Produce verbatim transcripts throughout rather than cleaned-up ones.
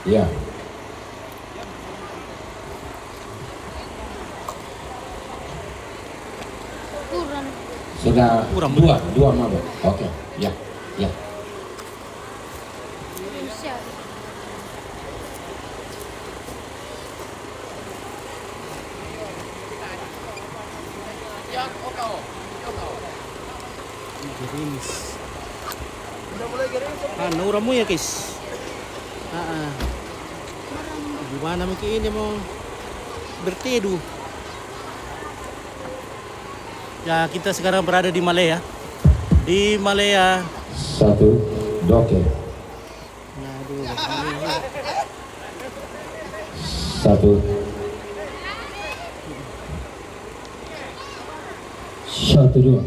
Ya. Kurang. Sudah. Kurang, dua, dua mabuk. Oke, ya, ya. Bisa. Gerimis. Anu, ramu ya, guys. Gimana mungkin ini mau berteduh? Ya, kita sekarang berada di Malaya. Di Malaya. Satu, doke. Aduh. Satu. Satu, dua.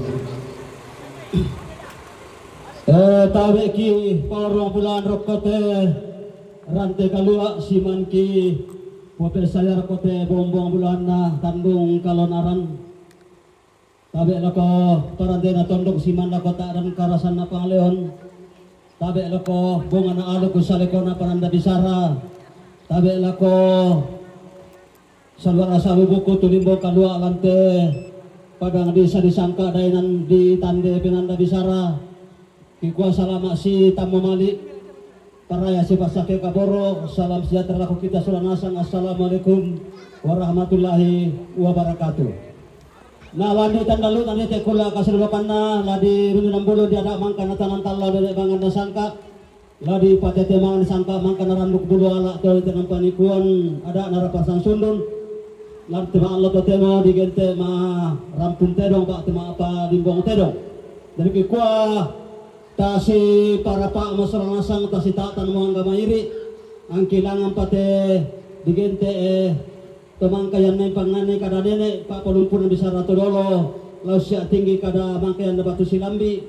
Eh, tabe' ki paruang bulan rokkote rante kalua' siman ki pope saya rokkote bombong bulanna tandung kalonaran. Tabe' lako parantena tondok siman lako ta'dan karasanna pangaleon. Tabe' lako bongana aluk salekona pananda bisara. Tabe' lako saluara sabu buku tulimbo kalua' lante padang disa disangka dainan ditande penanda bisara. Kikua salama' si tammo mali'. Paraya sipasake kaboro, salam sejahtera lako kita sola nasang. Assalamualaikum warahmatullahi wabarakatuh. Na landi tandalu nandete kula kaselulokanna ladi rundu nambulo di ada' mangka natanan talla bebe bangan nasangka. Ladi patete mangan sangka mangka naranduk bulu ala' to tenang panikuan ada' narapasang sundun. Ladi tema'allo totemo digente ma rampun tedong pa' tema'apa limbong tedong. Jadi kikua Tasi parapa' masalanasang tasi ta'tan muangga mairi', angkilangan pate digente'e to mangkayan nai pangngani kada nene', pa' palumpuna bisara to dolo, lau sia tinggi kada mangkayan na batu silambi',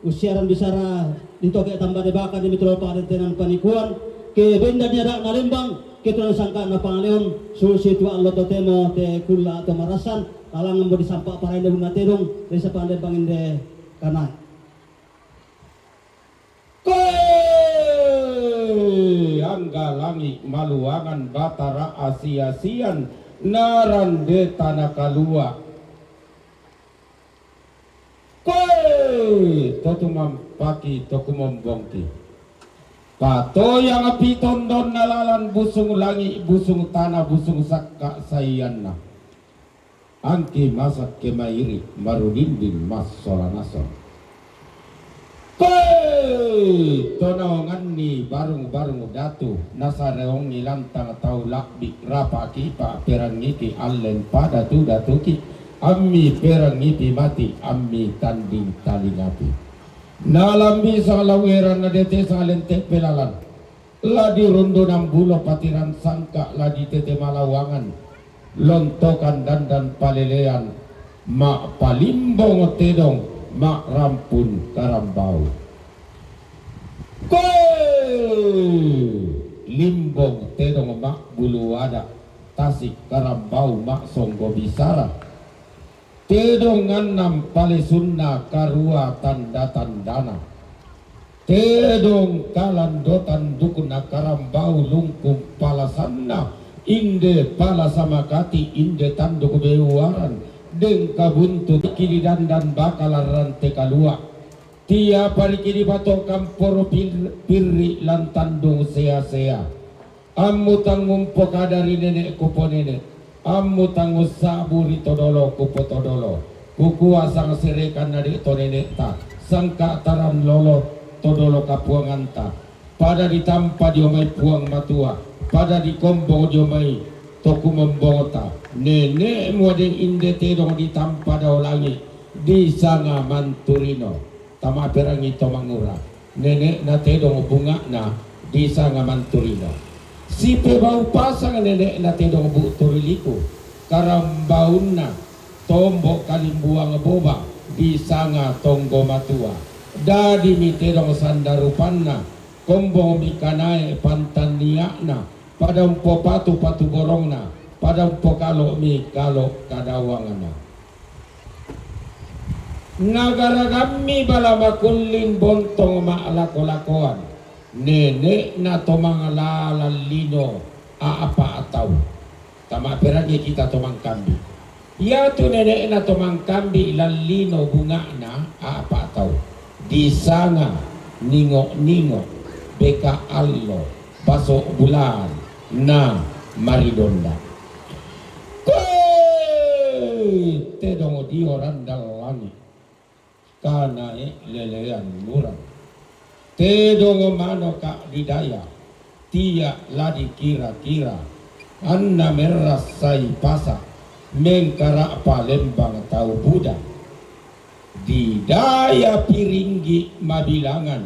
usiaran bisara ditoke' tamba debaka demi tolo pa'dentenan panikuan, ke benda ni ada' na lembang, ke tulang sangka na pangaleon, susi tua allo totemo te kulla' to marasan, talangan mo disampa' paraende bunga tedong, desa pande panginde kana. Koe angga langi' maluangan batara asi-asian narande tana kalua'. Koe to tumampaki to kumombongki. Patoyang pitondonna lalan busung langi', busung tana, busung sakka' saianna. Angki masakke mairi' marudindin massola nasang. Koe to naonganni barung-barung datu nasareongi lantang tau la'bi' rapa'ki pa'perangiki allen padatu-datuki ammi perangipi mati ammi tanding talingapi. Nalambi sanglau eranna dete salente pelalan. La dirundu nambulo patiran sangka' la ditete malawangan, lontokan dandan palelean, ma'palimbong tedong ma'rampun karambau. Koe limbong tedong ma'bulu ada', tasik karambau ma'songgo bisara. Tedong ngannang palesunna karua tanda-tandana. Tedong kalando tandukna karambau lungkung palasanna, inde palasa makati, inde tanduk beuaran, deng kabuntu kilidandan bakalan rante kalua'. Tiapa riki dipato kamporo pir-, pirri' lan tandung sea-sea. Ammu tangngumpoka dari nene'ku ponene', ammu tangussa'bu ri todolo kupotodolo. Kukua sangserekan nade' to nene'ta, sangka' taran lolo todolo kapuanganta. Pada ditampa dio mai Puang Matua, pada dikombong dio mai to kumombongta. Nene'mu adeng inde tedong ditampa dao langi', disanga manturino. Tamaperangi to mangura. Nene'na tedong bunga'na disanga manturino. Sipebau pasang nene'na tedong bu'tu ri liku. Karambaunna tombo kalimbuang boba disanga tonggo matua. Dadimi tedong sanda rupanna, kombongmi kanae pantannia'na, pada umpopatu-patu borongna, pada umpokalo'mi kalo' kadawangna. Nagaragammi bala makullin bontong ma'lako-lakoan, Nene'na to mangalalan lino a'pa' tau. Tama perangi kita to mangkambi. Iatu nene'na to mangkambi lan lino bunga'na a'pa' tau. Disanga ningo'-ningo', beka allo, baso' bulan, na maridonda'. Koe! Tedong dio randang langi'. Kanae lelean murang. Tedong manoka' di daya, tia' la dikira-kira, anna merrassai pasa', mengkara'pa lembang tau buda. Di daya piringgi' mabilangan,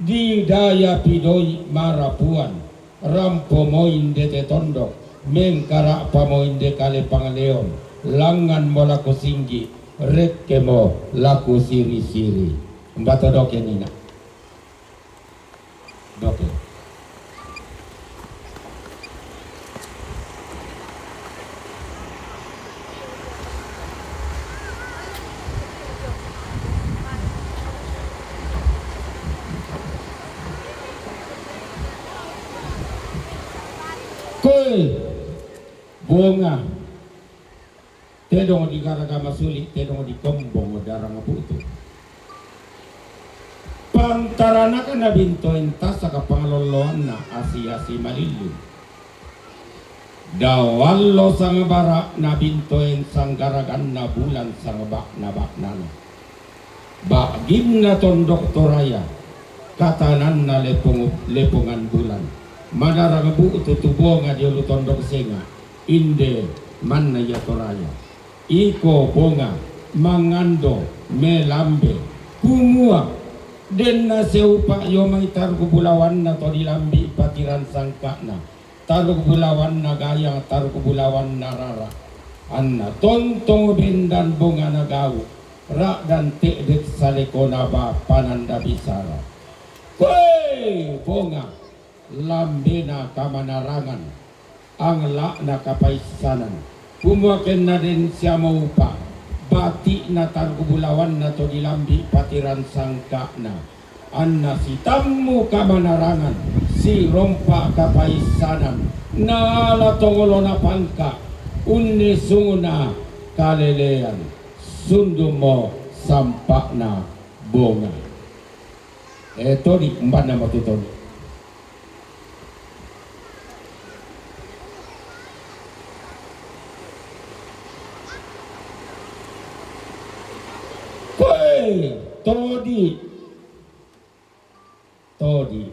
di daya pidoi' marapuan, rampo moi inde te tondok, mengkara'pa moi inde kale pangaleon, langnganmo lako singgi', rekkemo lako siri-siri. Umba to doke nina'. Doke. Koe, bonga. Tedong di garaga masuli', tedong di kombong darang bu'tu. Pantaranakna bintoen tasaka pangalolloanna asi-asi malilling. Dao allo sangbara' nabintoen sanggaraganna bulan sangba'na-ba'nana. Ba'ginna tondok Toraya, katananna lepong-, lepongan bulan. Madarang bu'tu tu bonga di ulu tondok senga', inde manna ia Toraya. Iko bonga, mangando, melambe, kumua, denna seupa' io mai taruk bulawanna to dilambi' patiran sangka'na, taruk bulawanna gayang, taruk bulawanna rara', anna tontong bendan bongana gau', ra'dan te'dek salekona ba pananda bisara. Koe bonga, lambena kamanarangan, angla'na kapaissanan. Kumua kenna den siamoupa, bati'na taruk bulawanna to dilambi' patiran sangka'na, anna sitammu kamanarangan, sirompa kapaissanan, naala tongolona pangka', unnisungna kalelean, sundummo sampa'na bonga. E todi', umbanna mo tu todi'. Koe, todi'. Todi'.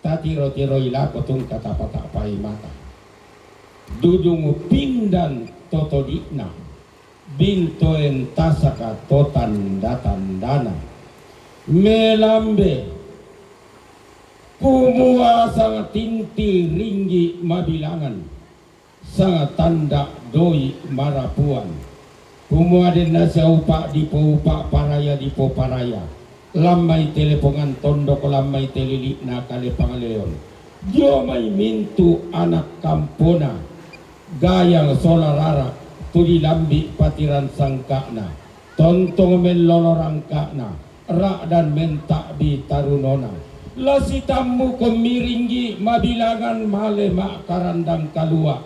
Tatiro-tiroi lako tungka tapata'pai mata. Dudung pindan to todi'na. Bintoen tasaka to tanda-tandana. Melambe. Kumua sangtinti ringgi' mabilangan, sangtanda' doi' marapuan. Kumua denna siaupa' dipoupa' paraya dipoparaya, lan mai te lepongan tondok, lan mai te lili'na kale pangaleon. Dio mai mintu' anak kampona, gayang sola rara', tu dilambi' patiran sangka'na, tontong mellolo rangka'na, ra'dan menta'bi tarunona. La sitammukommi ringgi' mabilangan male ma'karandang kalua',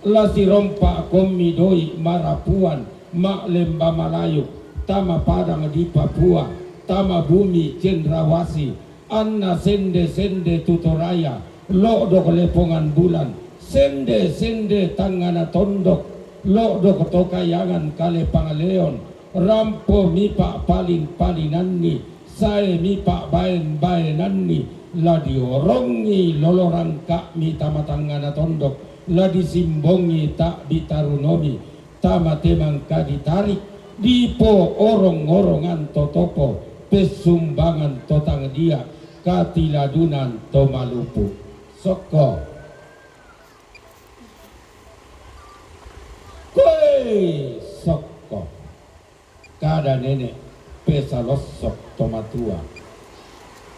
la sirompa'kommi doi' marapuan ma'lemba malayuk, tama padang di Papua, tama bumi cendrawasih, anna sende-sende tu Toraya, lo'dok lepongan bulan, sende-sende tangngana tondok, lo'dok to kayangan kale pangaleon, rampo mipa'palin-palinanni, sae mipa'baen-baenanni, la diorongi lolo rangka'mi tama tangngana tondok, la disimbongi ta'bi tarunomi, tama te mangka ditarik, dipoorong-orongan to topo, pessumbangan to tang dia', katiladunan to malupu'. Sokko. Koe sokko. Kada nene', pesalossok to matua,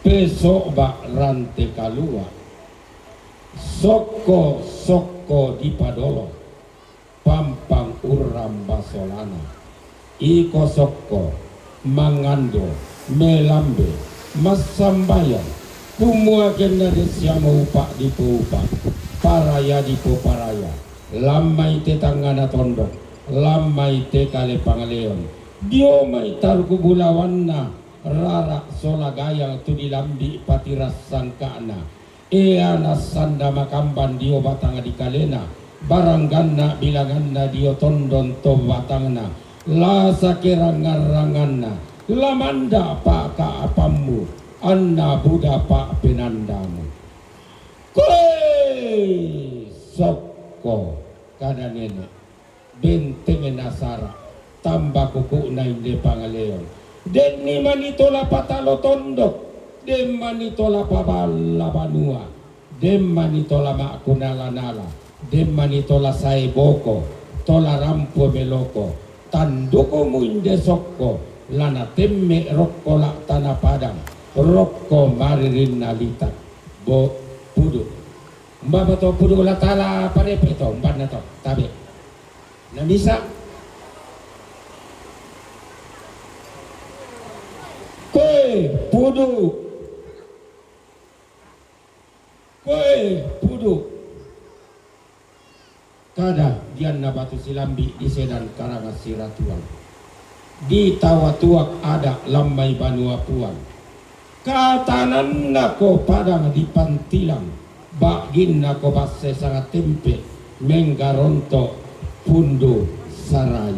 peso'ba' rante kalua', sokko-sokko dipadolo, pampang urramba solana. Iko sokko, mangando, melambe, massambayang, Kumua kenna de siamo upa' dipoupa', paraya dipoparaya, lan mai te tangngana tondok, lan mai te kale pangaleon, dio mai taruku bulawanna rara' sola gayang tu dilambi' patiras sangka'na, ea nassanda makamban dio batang dikalena, barang ganna' bilanganna dio tondon to batangna, la sakerangngan-rangnganna, la manda' pa'ka'pammu, anna buda pa'penandamu. Koe sokko, kada nene', benteng nasara', tamba kuku'na inde pangaleon. Denni mani tola patalo tondok, den mani tola paballa banua, den mani tola ma'kunala-nala, den mani tola sae boko, tola rampo meloko, tandukumu inde sokko, la natemme' rokko la' tana padang, rokko maririnna litak. Bo, pudu'. Umba to pudu' la tala parepe' to, umbanna to, tabe'. Na misa'. Koe pudu'. Koe pudu'. Kada dianna batu silambi' di sedan karangan siratuan. Di tawa tuak ada' lan mai banua puan. Katanannako padang di pantilang, ba'ginnako basse sanga tempe', menggaronto' pundu sarai.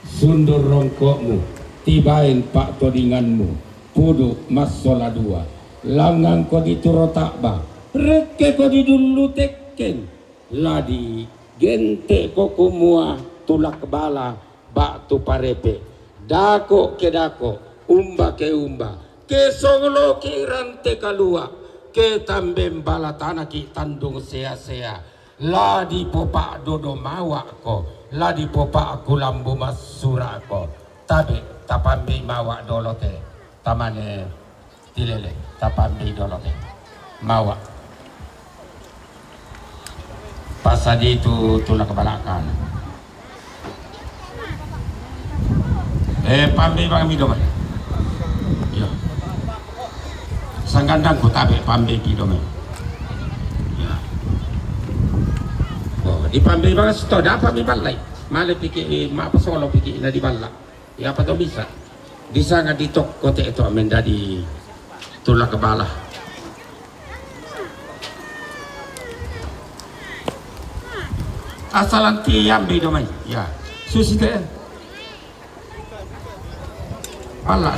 Sundur rongko'mu, tibaen pa'todinganmu, pudu' massola dua. Langngangko di turo ta'ba, rekkeko di dullu tekken. La digente'ko kumua tulak bala ba'tu parepe', dako' ke dako', umba ke umba, ke soloki' rante kalua', ke tamben bala tanaki' tandung sea-sea, la dipopa'dodo mawa'ko, la dipopa'kulambu massura'ko. Tabe', tapambi mawa' dolo te, tamane. Tilele, tapambi dolo te. Mawa'. Pasaditu tulak balakan. Eh, pambi bang mi domai. Iyo. Sanggandang ku tabe' pambi pi domai. Iyo. Oh, di pambi bang sito, da pambi balai. Male piki, ma pasolo piki na di balla. Iya pa to bisa. Disanga di tokko te to mendadi tulak bala. Asalan ti ambi domai. Ya. Susi te. Bala.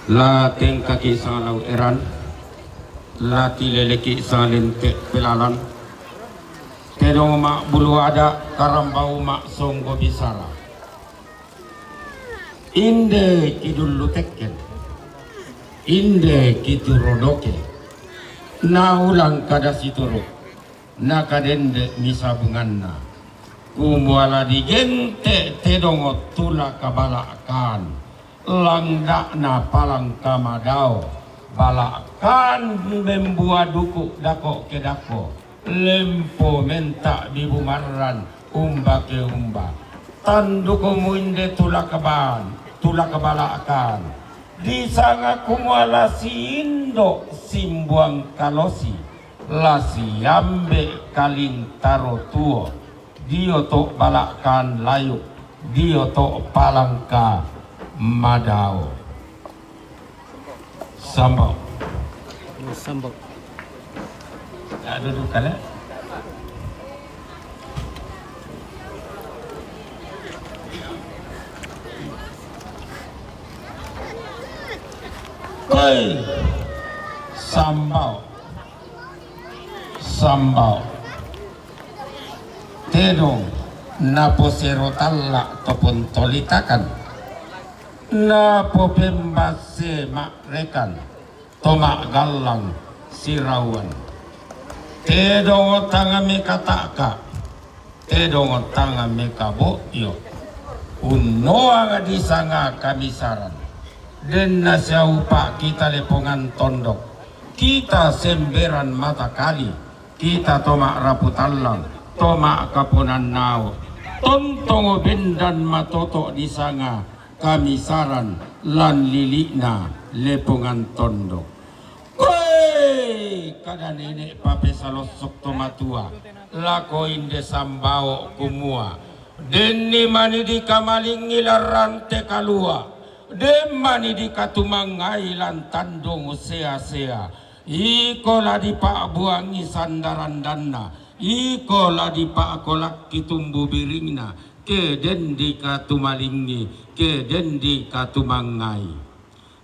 La tengkaki sanga lau eran, la tileleki sanga lente pelalan, tedong ma' bulu ada', karambau ma' songgo bisara. Inde ki dullu tekken, inde ki turodoke, naulang kada situru', nakadende' mi sabunganna. Kumua la digente' tedong tulak bala'kan, langda'na palangka madao, bala'kan membua duku' dako' ke dako', lempo menta' bibu marran umba ke umba. Tandukumu inde tulak ban, tulak bala'kan. Disanga kumua la si indo' simbuang kalosi, la si ambe' kalintaro tuo, dio to' bala'kan layuk, dio to' palangka madao. Sambao. Sambao. Ya, duduk kale. Koi. Sambao. Sambao. Tedong naposero talla' to pontolitakan, napopembasse ma'rekan to ma'gallang sirauan. Tedong tanga mekata'ka, tedong tanga mekabo'yo. Unnoang disanga kamisaran. Denna siaupa' kita lepongan tondok, kita semberan mata kali. Kita to ma'rapu tallang, to ma'kaponan nao', tontong bendan matoto' disanga kamisaran lan lili'na Lepongan Tondok. Koe, kada nene' papesalossok to matua lako inde sambao' kumua, denni mani dikamalingngi lan rante kalua', den mani dikatumangngai lan tandung sea-sea. Iko la dipa'buangngi sanda-randanna, iko la dipa'kolakki tumbu biringna, ke den dikatumalingngi, ke den dikatumangngai.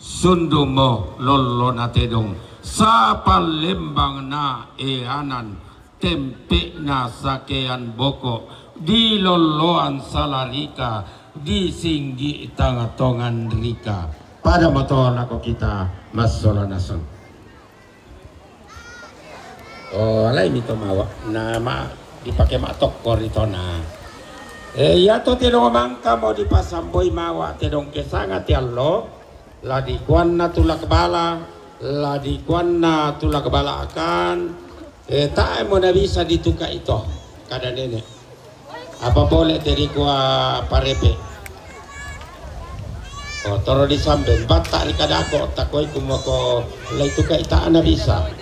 Sundumo lollona tedong, sapallembangna eanan, tempe'na sakean boko', dilolloan salarika, disinggi tang tongan rika. Padamo to lako kita massola naseng. Oh, alai mito mawa'. Na ma' dipake ma'tokko ritona. Eh, iato tedong mangkamo dipasamboi mawa' tedong kesanga tiallo, la dikuanna tulak bala, la dikuanna tulak balakan, eh, tae' mo nabisa dituka' ito, kada nene'. Apa pole te dikua parepe'? Oh, toro disamben, batta' ri kadako, takoi kumako lai tuka' ita'na bisa.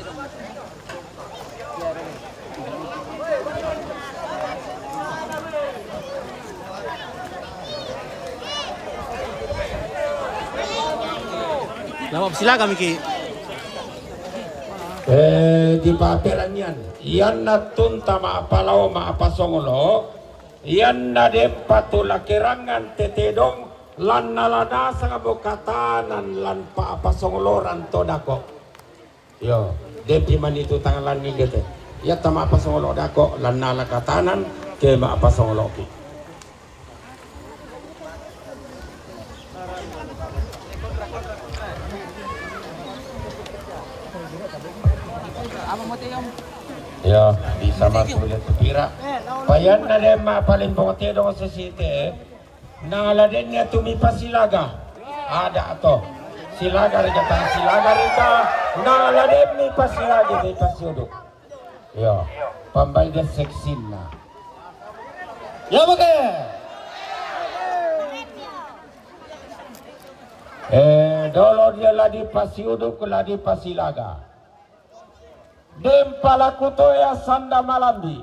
Lama' silaga miki. Eh, dipaperannian. Ianna tunta ma'palao ma'pasongolo', ianna de'pa tu lakerangan te tedong, lanna la nasangmo katanan lan pa'pasongoloran to dako'. Iyo, de'pi manitu tangallanni gete. Iata ma'pasongolo' dako', lanna la katanan ke ma'pasongolo'ki. Iyo, bisa masule tu pira. Payanna de' ma'palimbong tedong sesite, nala dennia tu mipasilaga. Ada to. Silaga rika, ta silaga rika, nala de' mipasilaga, mipasiudu'. Iyo, pambaige seksinna. Iyo, mage. Eh, dolo dia la dipasiudu', la dipasilaga. Dempa laku toya sanda malambi',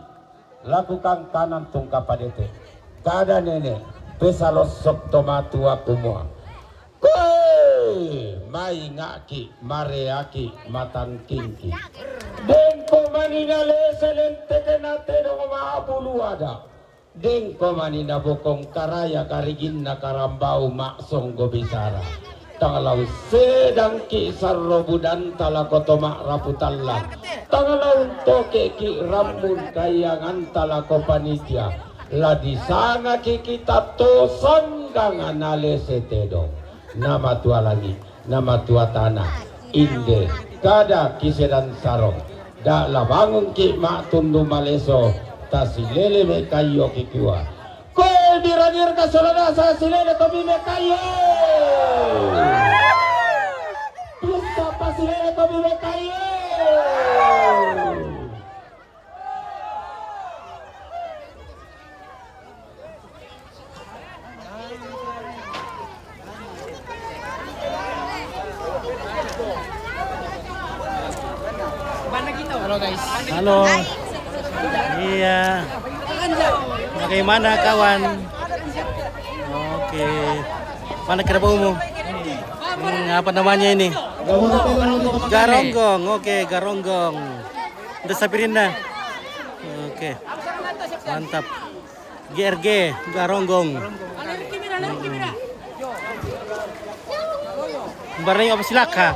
laku kangkanan tungka padete'. Kada nene', pesalossok to matua kumua. Koe, mainga'ki', mareaki', matangkingki'. Dengko mani nalese lentekena tedong ma'bulu ada'. Dengko mani nabokong karaya kariginna karambau ma'songgo bisara. Tang lao sedangki' sarro budanta lako to ma'rapu tallang. Tang lao untoke'ki' rammun kaianganta lako panitia. La disangaki' kita to sangganga nalese tedong. Na matua langi', na matua tana, inde, kada kisedan sarong. Da' la bangungki' ma'tundu maleso, tasilele me' kaiyo kikua. Koe bira-biraka sola dasa silele kopi me' kaiyo. Pusa pasilele kopi me' kaiyo. Halo, guys. Halo. Iya. Bagaimana, kawan? Oke. Mana kerbaumu? Hmm, apa namanya ini? Garonggong. Oke, garonggong. Udah sapirin dah. Oke. Mantap. G R G, garonggong. Bareng apa silaka?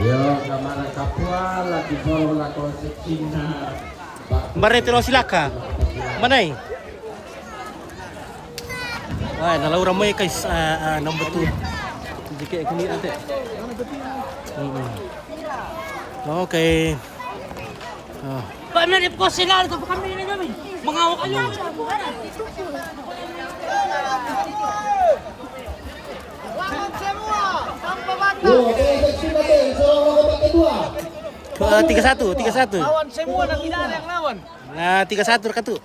Yo, kamana kapua lagi follow lako secinna. Bareng telo silaka. Manai? Ay, nalaura mo, guys. Ah, ah, number two. Jika kini ate. Mm-mm. Okay. Ah. Pak, na di ko sila, ito pa kami na namin. Mga wakayo. Yo, oke, seksi mate, salam loko pakai dua. Eh, tiga satu, tiga satu. Lawan semua dan tidak ada yang lawan. Nah, tiga satu katu.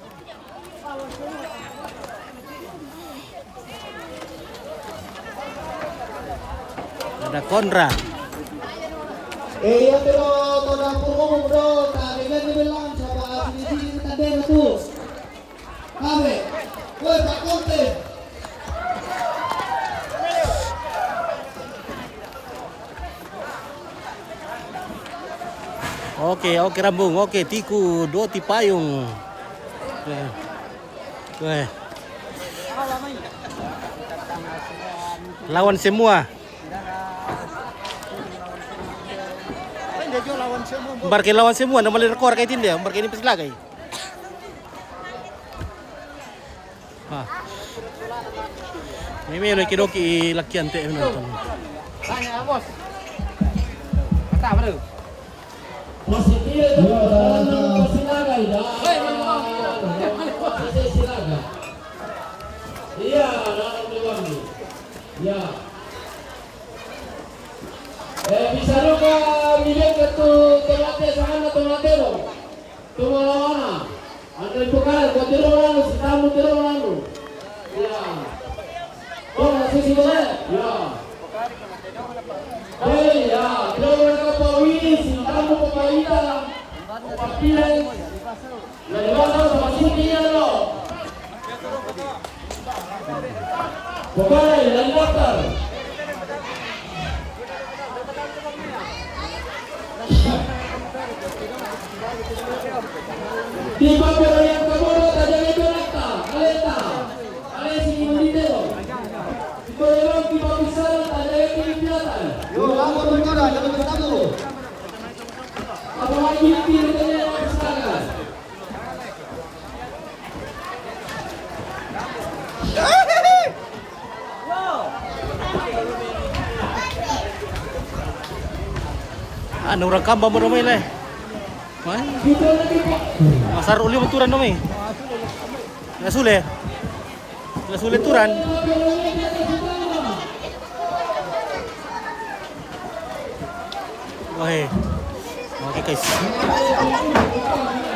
Ada Konra. Eh, iya, pero to dapur umum, bro. Tak ada yang bilang sama sini-sini kita deh tuh. Kame. Woi, Pak Konte. Oke, oke, Rambung. Oke, Tiku, Doti, Payung. Weh. Weh. Lawan semua. Barke lawan semua, nama lera kor kai tinda, barke ini pes lagai. Ah. Meme lo kidoki lakian te nonton. Tanya, Bos. Kata, bro. Positif, positif, silaga, ida. Silaga. Iya, dalam dewan ni. Ya. Eh, bisa juga bilang ke tu, tomate, sana tomate lo. Tuma lawana. Andre tukar, kotiro lalu, sitamu tiro lalu. Ya. Kau masih sih boleh? Ya. Hei, ya. Tiro mereka pawini, sitamu papaita. Papile. Dari mana masih dia lo? Bukan, dari daftar. Di papel yang kedua, tajam itu nata, aleta, alesi munditero. Di papel yang kedua, tajam itu binatang. Yo, kamu betul, jangan bersatu. Apa lagi yang tidak ada yang bersatu? Anu orang kamba mo domai lai. Mai. Asar uli mo turan domai. Lasule. Lasule turan. Wah. Oke, guys.